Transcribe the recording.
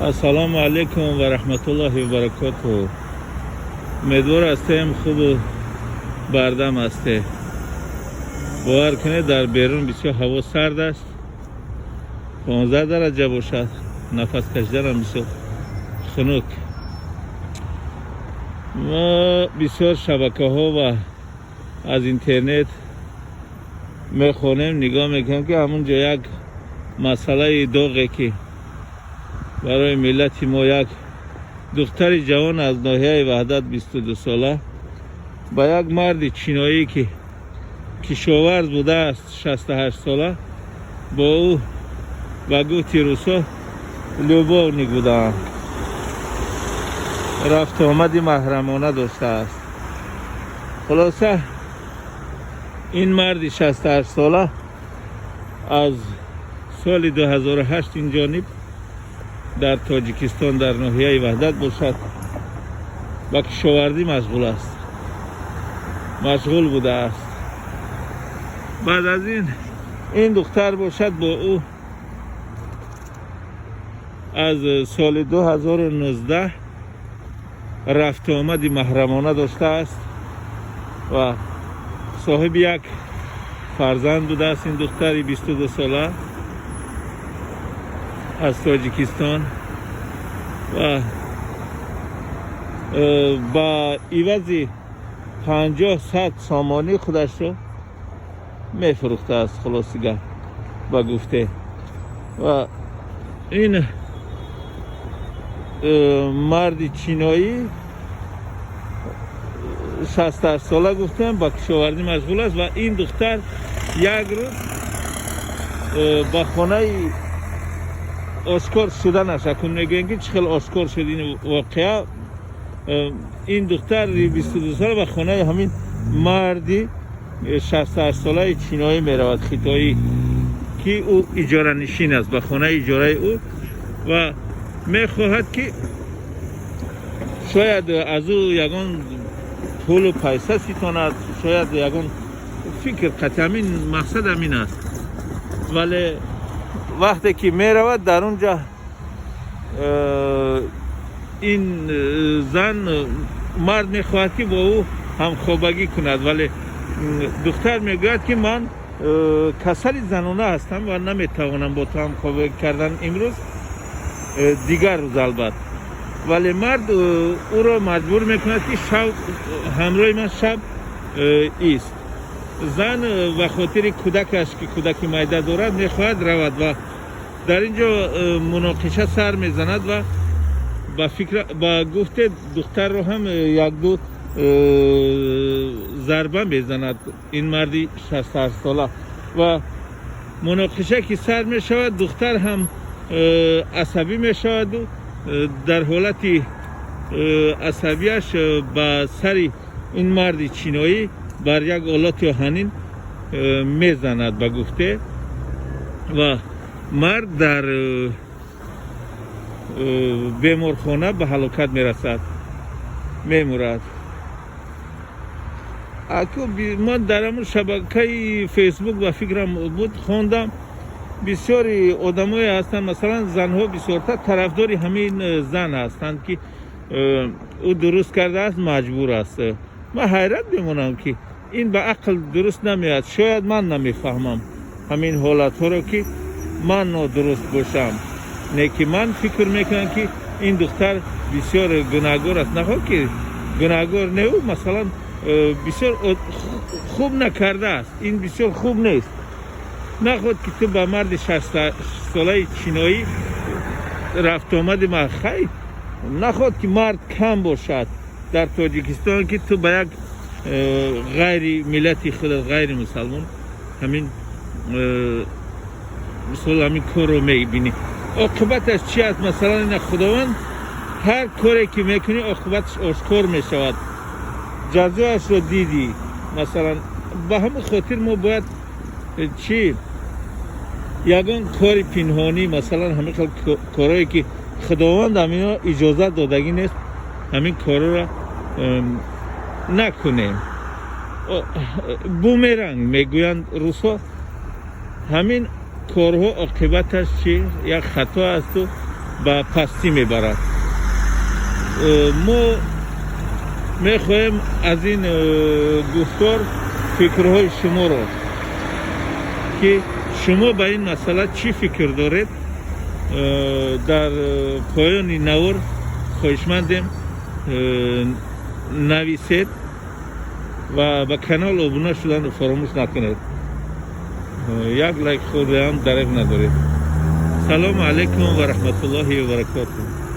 Ассалому алайкум ва раҳматуллоҳи ва баракотуҳ. Умедвор ҳастем, хубу бардам ҳастед. Бовар кунед, дар берун бисёр ҳаво сард аст, 15 дараҷа бошад, нафас кашиданам бисёр хунук. Мо бисёр шабакаҳо ва аз интернет мехонем, нигоҳ мекунем, ки ҳамун ҷо як масъалаи доғе, ки барои миллати мо як духтари ҷавон аз ноҳияи Ваҳдат, 22 сола, ба як марди чиноӣ, ки кишоварз будааст, 68 сола, бо ӯ, ба гуфти русо, любовник будаанд, рафту омади маҳрамона доштааст. Хулоса, ин марди 68 сола аз соли 2008 ин ҷониб дар Тоҷикистон, дар ноҳияи Ваҳдат бошад, ба кишоварзӣ машғул аст, машғул будааст. Баъд аз ин, ин духтар бошад, бо ӯ аз соли 2019 рафту омади маҳрамона доштааст ва соҳиби як фарзанд будааст. Ин духтари 22 сола аз Тоҷикистон ва ба ивази 50-100 сомонӣ худашро мефурӯхтааст. Хулоси гап, ба гуфте ва ин марди чиноӣ, 68 сола, гуфтем, ба кишоварзӣ машғул аст. Ва ин духтар як рӯз ба хонаи ошкор шуданаш, акун мегӯем, ки чӣ хел ошкор шуд ин воқеа. Ин духтари 22 сола ба хонаи ҳамин марди 68 солаи чиноӣ меравад, хитоӣ, ки ӯ иҷоранишин аст, ба хонаи иҷораи ӯ, ва мехоҳад, ки шояд аз ӯ ягон пулу пайса ситонад, шояд ягон фикр қатъи ҳамин мақсад ҳамин аст. Вале вақте ки меравад, дар он ҷа ин зан, мард мехоҳад, ки бо ӯ ҳамхобагӣ кунад, вале духтар мегӯяд, ки ман касали занона ҳастам ва наметавонам бо ту ҳамхобагӣ кардан имрӯз, дигар рӯз албат. Вале мард ӯро маҷбур мекунад, ки шав ҳамроҳи ман, шаб ист. Зан ба хотири кӯдакаш, ки кӯдаки майда дорад, мехоҳад равад ва дар ин ҷо муноқиша сар мезанад ва ба фикр, ба гуфте, духтарро ҳам якду зарба мезанад ин марди 68 сола. Ва муноқиша ки сар мешавад, духтар ҳам асабӣ мешаваду дар ҳолати асабиаш ба сари ин марди чиноӣ бар як олати оҳанин мезанад, ба гуфте, ва мард дар беморхона ба ҳалокат мерасад, мемурад. Аку ман дар ҳамун шабакаи Фейсбук, ба фикрам буд, хондам, бисёри одамое ҳастанд, масалан, занҳо бисёртар тарафдори ҳамин зан ҳастанд, ки ӯ дуруст кардааст, маҷбур аст. Ман ҳайрат мемонам, ки ин ба ақл дуруст намеояд. Шояд ман намефаҳмам ҳамин ҳолатҳоро, ки ман нодуруст бошам, не ки ман фикр мекунам, ки ин духтар бисёр гунаҳгор аст. Нахоҳ ки гунаҳгор не, ӯ масалан бисёр хуб накардааст, ин бисёр хуб нест. Наход ки ту ба марди 60 солаи чиноӣ рафтуомади хай, наход ки мард кам бошад дар Тоҷикистон, ки ту ба як ғайри миллати худат, ғайри мусалмон, ҳамин мисол ҳамин корро мебинӣ, оқибаташ чи аст? Масалан, ина Худованд, ҳар коре ки мекунӣ, оқибаташ ошкор мешавад, ҷазояшро дидӣ. Масалан, ба ҳамин хотир мо бояд чӣ, ягон кори пинҳонӣ, масалан, ҳамин хел корое, ки Худованд ҳамино иҷозат додагӣ нест, ҳамин корро накунем. Бумеранг мегӯянд русҳо. Ҳамин корҳо оқибаташ чи, як хато асту. Ба пастӣ мебарад. Мо мехоҳем аз ин гуфтор фикрҳои шуморо, ки шумо ба ин масъала чӣ фикр доред, дар поёни навор хоҳишмандем, нависед ва ба канал обуна шуданро фаромӯш накунед. Як лайк хурдаам дареғ надоред. Салому алайкум ва раҳматуллоҳи ва баракотуҳ.